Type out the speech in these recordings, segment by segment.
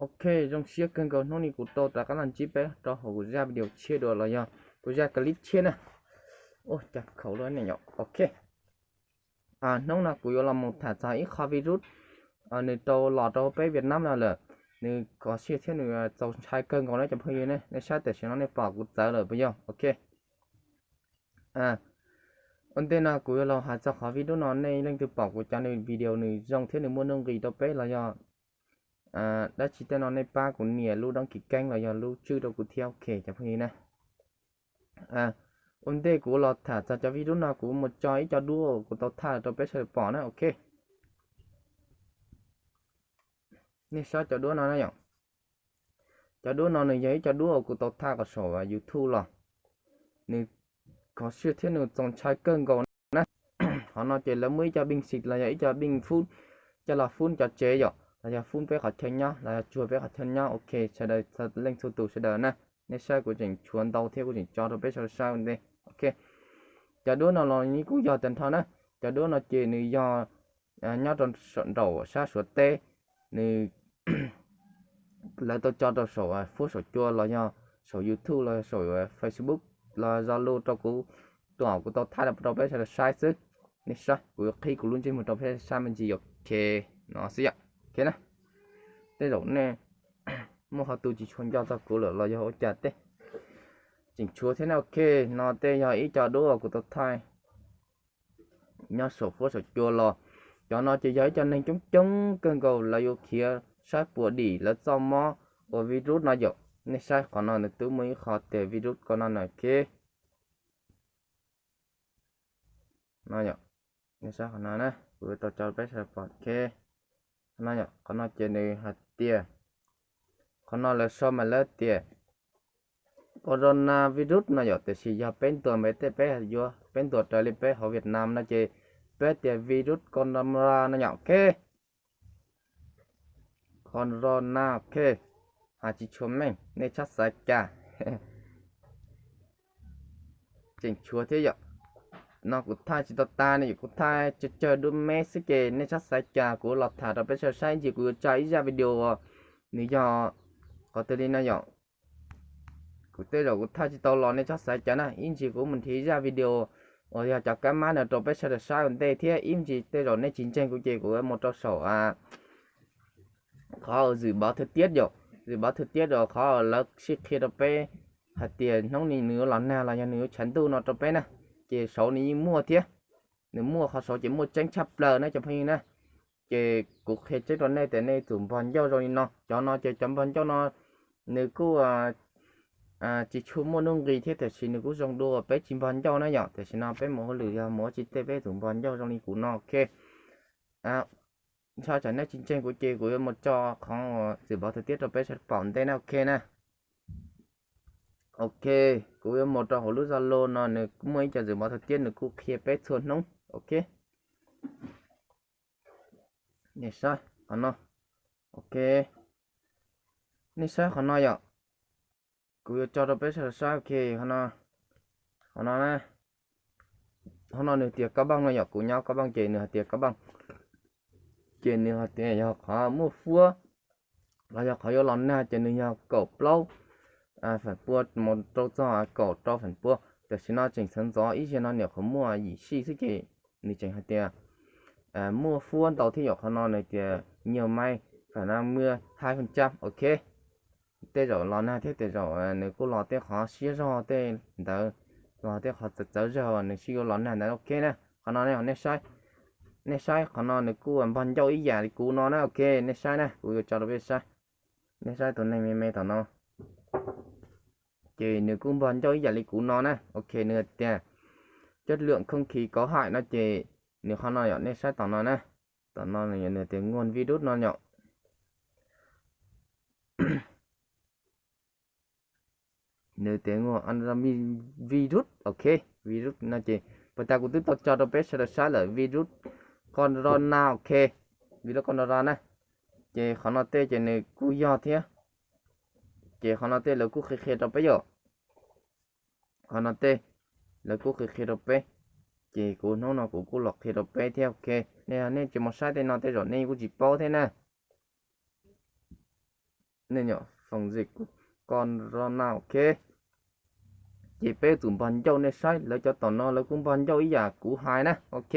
Ok, zoo siab kawg nkaus hnub no kuv tau rov qab los ntsib peb rau hauv kuv zaj video tshiab dua los yog kuv zaj clip tshiab na. Ua cas khaum lawm ne yom. Ok, hnub no kuv yuav los mus tham txog ib qho virus nws tau los rau peb Vietnam no lawm. Nws kho siab thiab nws txaus ntshai kawg nkaus na cov phooj ywg ne. Nej saib tam sim no nej pom kuv txawv lawm puas yog? Ok, ua ntej no kuv yuav los hais txog qhov virus no, nej leej twg pom kuv cov nws video nws zoo thiab nws muaj nuj nqis rau peb los yog dab tsi tej no nej pab kuv nias lub đăng ký kênh los yog lub tswb rau kuv thiab, ok cov phooj ywg na. Ua ntej kuv los tham txog cov virus no kuv mus tso ib co duab kuv tau thaij rau peb sawv daws pom na, ok. Nej saib cov duab no na yom. Cov duab no nws yog ib co duab uas kuv tau thaij qhov saum YouTube los. Nws kho siab thiab nws txaus ntshai kawg nkaus na. Qhov no ces lawv muaj ib co pej xeem los yog ib co pej xeem coj los fun cov tsev yom, los yog fun peb qhov chaw nyob los yog tsuag peb qhov chaw nyob, ok sawv daws leej txhua tus sawv daws na. Nej saib kuv tseem tshuav ntau thiab kuv tseem tso rau peb sawv daws saib ua ntej, ok. Cov duab no los nws kuj yog tag nrho na. Cov duab no ces nws yog nyob rau nraum sab Suav teb, nws lawv tau tso rau saum fuab saum cua los yog saum YouTube los yog saum Facebook los Zalo rau kuv, tus uas kuv tau thaij rau peb sawv daws saib xwb. Nej saib kuv yuav qhib kuv lub ntsej muag rau peb saib me ntsis, ok no xwb yom. Ok na, tej zaum nej muaj qhov tus tsis tshua nco txog kuv lawm los yog ua cas tej, tseem tshuav thiab na, ok. No tej yog ib co duab uas kuv tau thaij nyob saum fuab saum cua los. Cov no ces yog ib co neeg coob coob kawg nkaus lawv yuav khiav saib puas dim lawv txoj mob uas virus no yom. Nej saib qhov no nws twb muaj ib qho tias virus ko no na, ok. No yom, nej saib qhov no na, kuv tau tso peb sawv daws pom, ok. No yom, qhov no ces nws hais tias, qhov no lawv sau mas lawv tias coronavirus no yom, tiam sis yog peb ntuas mas tej peb yuav peb ntuas raws li peb hauv Vietnam no ces peb tias virus corona no yom, ok. Corona, ok. Hais tsis tshua meej, nej txhob xav cas. Tseem tshuav thiab yom. No kuv thaij tsis tau tas ne, kuv thaij tsawg tsawg duab me xwb ces nej txhob xav cas, kuv los tham rau peb sawv daws saib ntsis, kuv yuav tso ib zaj video uas nws yog qhov twg li no yom. Kuv tej zaum kuv thaij tsis tau los nej txhob xav cas na, ib ntsis kuv mus nrhiav ib zaj video uas yog cov kab mab no rau peb sawv daws saib ua ntej thiab ib ntsis tej zaum nej tsis ntseeg kuv ces kuv mus rau saum qhov dự báo thời tiết yom, dự báo thời tiết uas qhov lawv sib qhia rau peb hais tias hnub no nws yuav los nag los yog nws yuav tshav ntuj no rau peb na, ces saud nws yeej muaj thiab. Nws muaj qhov saud ces muaj tseeb tshaj plaws na cov phooj ywg na. Ces kuv qhia tseeb rau nej tias nej tsum npog ncauj zoo li no, cov no ces cov npog ncauj no nws kuj tsis tshua muaj nuj nqis thiab, tiam sis nws kuj zoo dua peb tsis npog ncauj na yom. Tam sim no peb mus hauj lwm yog mus ua tsis tej peb tsum npog ncauj zoo li kuv no, ok. Ntshe tsam nej tsis ntseeg kuv ces kuv yuav mus tso qhov dự báo thời tiết rau peb sawv daws pom ntej na, ok na. Ok, kuv yuav mus rau hauv lub Zalo no, nws muaj ib co dự báo thời tiết nws kuj qhia peb txhua hnub, ok. Nej saib qhov no, ok. Nej saib qhov no yom. Kuv yuav tso rau peb sawv daws saib, ok. Qhov no, qhov no na, qhov no nws tias Cao Bằng no yom, kuv nyob Cao Bằng ces nws hais tias Cao Bằng, ces nws hais tias yog qhov muaj fuab los yog qhov yuav los nag ces nws yog kaum plaub feem pua mus rau txog kaum rau feem pua. Tam sim no tseem sawv ntxov ib zaug no nyuam qhuav muaj yim sij xwb ces nws tseem hais tias muaj fuab ntau thiab yom. Qhov no nws tias nhiều mây phải năm mươi hai phần trăm, ok. Tej zaum los nag thiab tej zaum nws kuj los tej qhov siab zog tej ntawd, los tej qhov txawv txawv zog nws sib yuav los nag ntawd, ok na. Qhov no nej saib, nej saib qhov no nws kuj npog ncauj ib yam li kuv no na, ok. Nej saib na, kuv yuav tso rau peb saib. Nej saib tus neeg me me tom no, ces nws kuj npog ncauj ib yam li kuv no na, ok. Nws tias chất lượng không khí có hại no ces nws qhov no yom, nej saib tom no na. Tom no nws tias nguồn virus no yom. Nws tias nguồn virus, ok. Virus no ces puas tas kuv twb tau tso rau peb sawv daws saib lawm, virus corona, ok. Virus corona na. Ces qhov no tej ces nws kuj yog thiab. Ces qhov no tej lawv kuj qhia qhia rau peb yom. Qhov no tej lawv kuj qhia qhia rau peb. Ces kuv hnub no kuv kuj los qhia rau peb thiab, ok. Nej yog nej tsis mus saib tej no tej zaum nej kuj tsis paub thiab na. Foom zim kuv ko ro na, ok. Ces peb tus npog ncauj nej saib, lawv cov tom no lawv kuj npog ncauj ib yam kuv hais na, ok.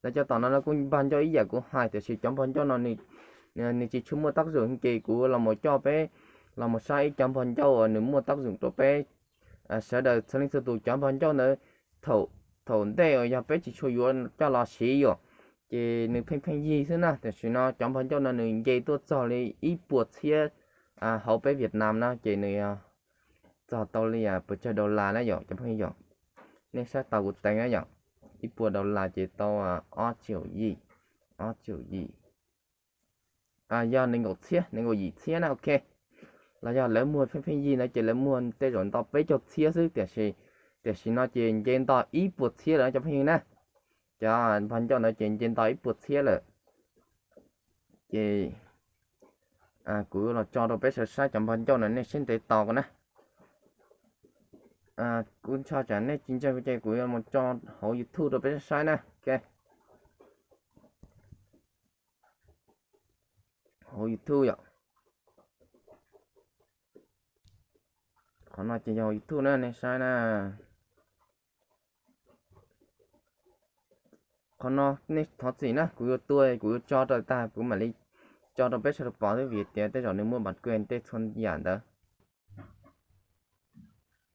Lawv cov tom no lawv kuj npog ncauj ib yam kuv hais, tiam sis cov npog ncauj no nws tsis tshua muaj tab zoom, ces kuv los mus coj peb los mus saib ib cov npog ncauj uas nws muaj tab zoom rau peb sawv daws txhua leej txhua tus. Cov npog ncauj ntawd thaum ntej uas yog peb tsis tshua yuav coj los siv yom, ces nws pheej pheej yig xwb na. Tam sim no cov npog ncauj no nws nce tuaj txog li ib puas txhiab hauv peb Vietnam na, ces nws yog txog tau li puas tsawg dollar na yom cov phooj ywg yom. Nej saib tau kuv teev na yom, ib puas dollar ces tau ob triệu, ob triệu, yog nees nkaum txhiab, nees nkaum yim txhiab na, ok. Los yog lawv muag pheej pheej yig no ces lawv muag tej zaum nto peb caug txhiab xwb, tiam sis, tiam sis no ces nce nto ib puas txhiab lawm cov phooj ywg na. Cov npog ncauj ntawd ces nce nto ib puas txhiab lawm. Ces kuv los tso rau peb sawv saib cov npog ncauj no, nej siab ntev tos kuv na. Kuv nco tsam nej tsis ntseeg ces kuv yuav mus tso hauv YouTube rau peb saib na, ok. Hauv YouTube yom. Qhov no ces yog hauv YouTube na, nej saib na. Qhov no nej thov txim na, kuv yuav tua, kuv yuav tso rau tag kuv mam li tso rau peb sawv daws pom xwb, vim tias tej zaum nws muaj bản quyền tej txhua yam ntawd.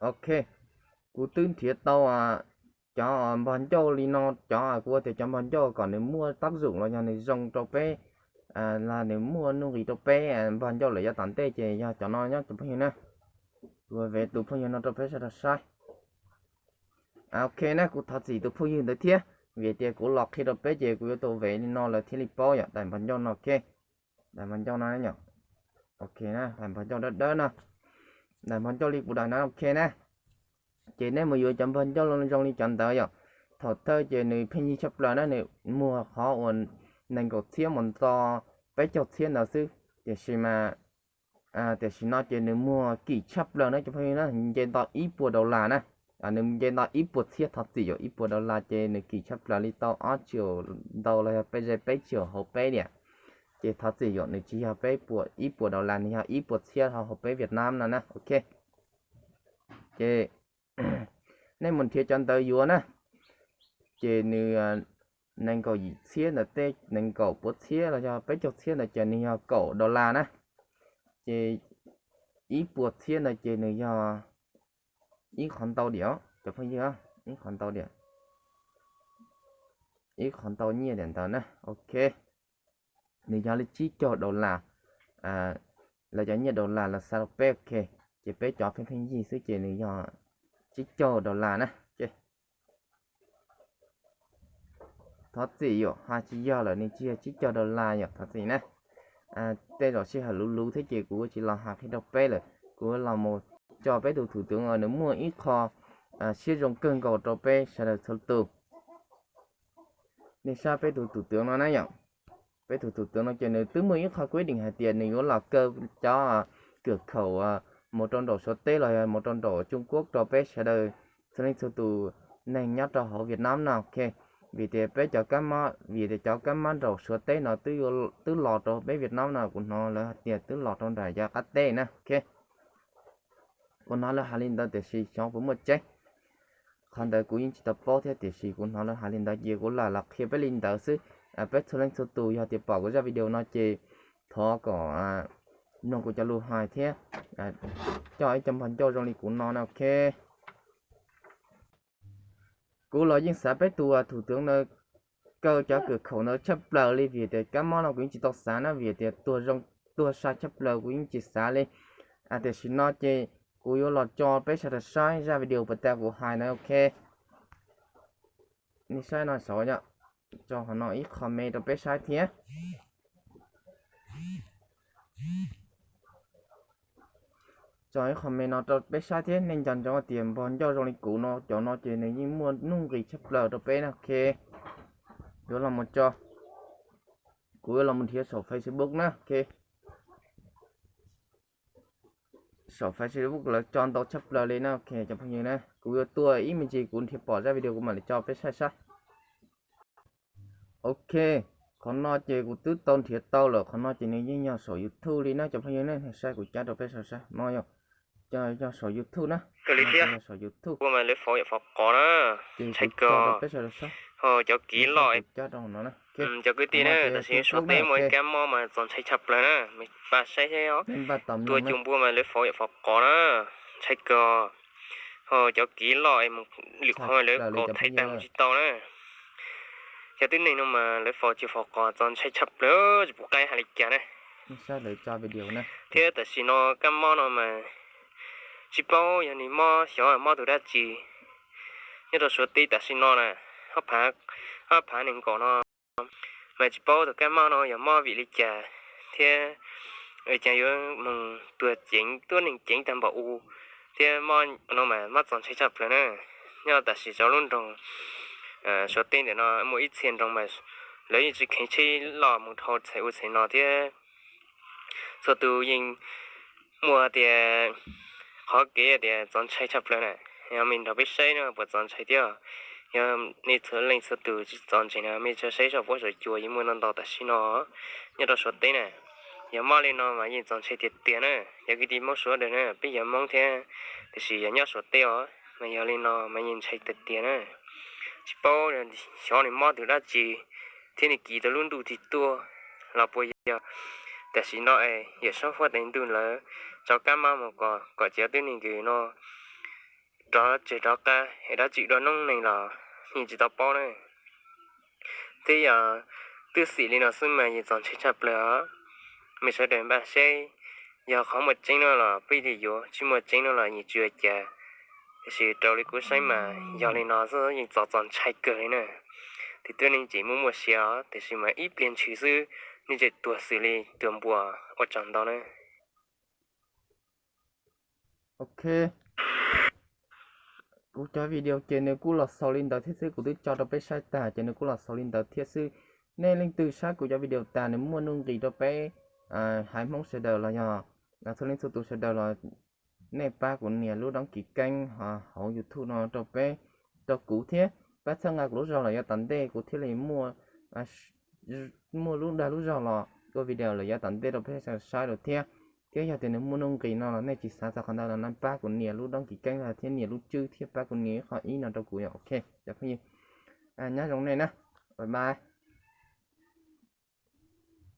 Ok, kuv twb nrhiav tau cov npog ncauj li no, cov kuv ua tias cov npog ncauj kom nws muaj tab zoom los yog nws zoo rau peb, los nws muaj nuj nqis rau peb npog ncauj lawm yav tom ntej ces yog cov no nyob cov phooj ywg na. Kuv vev tus phooj ywg no rau peb sawv daws saib. Ok na, kuv thov txim tus phooj ywg ntawd thiab, vim tias kuv los qhia rau peb ces kuv yuav tau vev li no lawv thiaj li paub yom, daim npog ncauj no, ok. Daim npog ncauj no yom, ok na, daim npog ncauj dawb dawb no, daim npog ncauj li kuv daim no, ok na. Ces nej mus yuav cov npog ncauj zoo li cov ntawd yom, thaum thawj ces nws pheej yig tshaj plaws na, nws muag qhov uas nees nkaum txhiab mus txog peb caug txhiab ntawd xwb, tiam sis mas tiam sis no ces nws muag kim tshaj plaws na cov phooj ywg na, nce nto ib puas dollar na. Nws nce nto ib puas txhiab, thov txim yom, ib puas dollar ces nws kim tshaj plaws li tau ob triệu ntau los yog peb ze peb triệu hauv peb tiam. Ces thov txim yom, nws tsis yog peb puas ib puas dollar, nws yog ib puas txhiab hauv peb Việt Nam no na, ok. Ces nej mus nrhiav cov ntawd yuav na, ces nws nees nkaum yim txhiab ntawd tej, nees nkaum puas txhiab los yog peb caug txhiab ntawd ces nws yog kaum dollar na. Ces ib puas txhiab ntawd ces nws yog ib qhov ntau diam cov phooj ywg, ib qhov ntau diam, ib qhov ntau nyiaj diam ntawd na, ok. Nws yog li tsib caug dollar, lawv cov nyiaj dollar los xa rau peb, ok. Ces peb cov pheej pheej yig xwb ces nws yog tsib caug dollar na. Thov txim yom, hais tsis yog lawm, nws tsis yog tsib caug dollar yom, thov txim na. Tej zaum sij hawm luv luv thiab ces kuv tsis los hais qhia rau peb lawm, kuv los mus tso peb tus thủ tướng nws muaj ib qho siab zoo kawg nkaus rau peb sawv daws txhua tus. Nej saib peb tus thủ tướng no na yom, peb tus thủ tướng no ces nws twb muaj ib qho quyết định hais tias nws yuav los kaw cov cửa khẩu mus rau nraum Suav teb los yog mus rau nraum Trung Quốc rau peb sawv daws txhua leej txhua tus neeg nyob rau hauv Việt Nam no, ok. Vim tias peb cov kab mob, vim tias cov kab mob nraum Suav teb no twb los rau peb Việt Nam no, kuv hnov lawv hais tias twb los rau nram yav qab teb na, ok. Kuv hnov lawv hais li ntawd tiam sis xyov puas muaj tseeb. Qhov ntawd kuv yeej tsis tau paub thiab tiam sis kuv hnov lawv hais li ntawd ces kuv lam los qhia peb li ntawd xwb. Peb txhua leej txhua tus yog tias pom kuv zaj video no ces thov kom mloog kuv cov lus hais thiab coj ib co npog ncauj zoo li kuv no na, ok. Kuv los yeej xav peb tus thủ tướng no kaw cov cửa khẩu ntawd tshaj plaws li, vim tias kab mob no kuv yeej tsis tau xav na, vim tias tuag zoo tuag sai tshaj plaws kuv yeej tsis xav li. Tiam sim no ces kuv yuav los tso peb sawv daws saib zaj video puas tas kuv hais na, ok. Nej saib no saud yom, tso qhov no ib qho me rau peb saib thiab. Tso ib qho me no rau peb saib thiab, nej nco ntsoov tias npog ncauj zoo li kuv no, cov no ces nws yeej muaj nuj nqis tshaj plaws rau peb na, ok. Yuav los mus tso, kuv yuav los mus nrhiav saum Facebook na, ok. Saum Facebook lawv tso ntau tshaj plaws li na, ok cov phooj ywg na, kuv yuav tuaj ib me ntsis kuv nrhiav pom zaj video kuv mam li tso peb saib saib. Ok, Qhov no ces kuv twb tau nrhiav tau lawm, qhov no ces nws yeej yog saum YouTube li na cov phooj ywg ne, saib kuv cab rau peb sawv daws saib no yog, yog saum YouTube na. Saum YouTube. Ua mas lawv faus yam faus qos na, ntshai kawg. Ho cov kiv loj, cov kwv tij na, tam sim Suav teb muaj ib kab mob mas txaus ntshai tshaj plaws na, pab saib thiab os. Tua cuag npua mas lawv faus yam faus qos na, ntshai kawg. Ho cov kiv loj es mus lwm qhov mas lawv kaum thaij tag mus tsis tau na. Cov tib neeg no mas lawv faus cuag faus qos txaus ntshai tshaj plaws tsis pom qab hais li cas na. Thiab tam sim no kab mob no mas tsis paub yog nws mob xyov mob tus dab tsi. Nyob rau Suav teb tam sim no na, ob phav, ob phav nees nkaum no mas tsis paub tus kab mob no yog mob vim li cas thiab cas yuav mus tuag ceev tuab neeg ceev tag npaum u thiab mob no mas mob txaus ntshai tshaj plaws na. Nyob tam sim rau lub nroog Suav teb ntawm no muaj ib txhia nroog mas lawv yeej tsis kheev tsheb los mus dhau txhais ub txhais no thiab txhua tus yeej muaj tias qhov kev tias txaus ntshai tshaj plaws na. Yog mej nrog peb saib no puas txaus ntshai thiab? Yog nej txhua leej txhua tus tsis txaus ntshai no mej tsa saib saum huab saum cua yeej muaj ntau ntau tam sim no nyob rau Suav teb na. Yog mob li no mas yeej txaus ntshai tiag tiag na. Yog kwv tij Hmoob sawv daws na, peb yog Hmoob thiab, tiam sis yog nyob Suav teb os mas yog li no mas yeej ntshai tiag tiag na. Tsis paub xyov nws mob tus dab tsi thiab nws kis tau lub ntuj twg tuaj los puas yog tam sim no es yawm saub huab tais ntuj lawv tso kab mob mus kom cov tib neeg no rov tseg rov qab es dab tsi dua noob neej los yeej tsis tau paub na. Thiab yog twb xim li no xwb mas yeej txaus ntshai tshaj plaws os. Mej sawv daws npaj seb, yog qhov muaj tseeb no los peb li yuav, tsis muaj tseeb no los yeej tsis ua cas. Tiam sis raws li kuv saib mas yog li no xwb yeej txaus txaus ntshai kawg li na. Tus tib neeg ces muaj muaj sia os, tiam sis mas ib pliag ntshis xwb nej tseem tuag xws li tuag npua ua tsaug ntau na. Ok, kuv cov video ces nws kuj los xaus li ntawd thiab xwb, kuv twb tso rau peb saib tag ces nws kuj los xaus li ntawd thiab xwb. Nej leej twg saib kuv cov video tas nws muaj nuj nqis rau peb haiv Hmoob sawv daws los yog txhua leej txhua tus sawv daws los nej pab kuv nias lub dab kis keeb hauv YouTube no rau peb, rau kuv thiab pab txhawb nqa kuv lub zog los yav tom ntej kuv thiaj li muaj, muaj lub dag lub zog los ua video los yav tom ntej rau peb saib dua thiab. Thiab yog tias nws muaj nuj nqis no los nej tsis xav txog qhov ntawd los nej pab kuv nias lub dab kis keeb thiab nias lub tswb thiab pab kuv nias ib qho ib no rau kuv yom. Ok, cov phooj ywg, nyob zoo nej na, bye bye.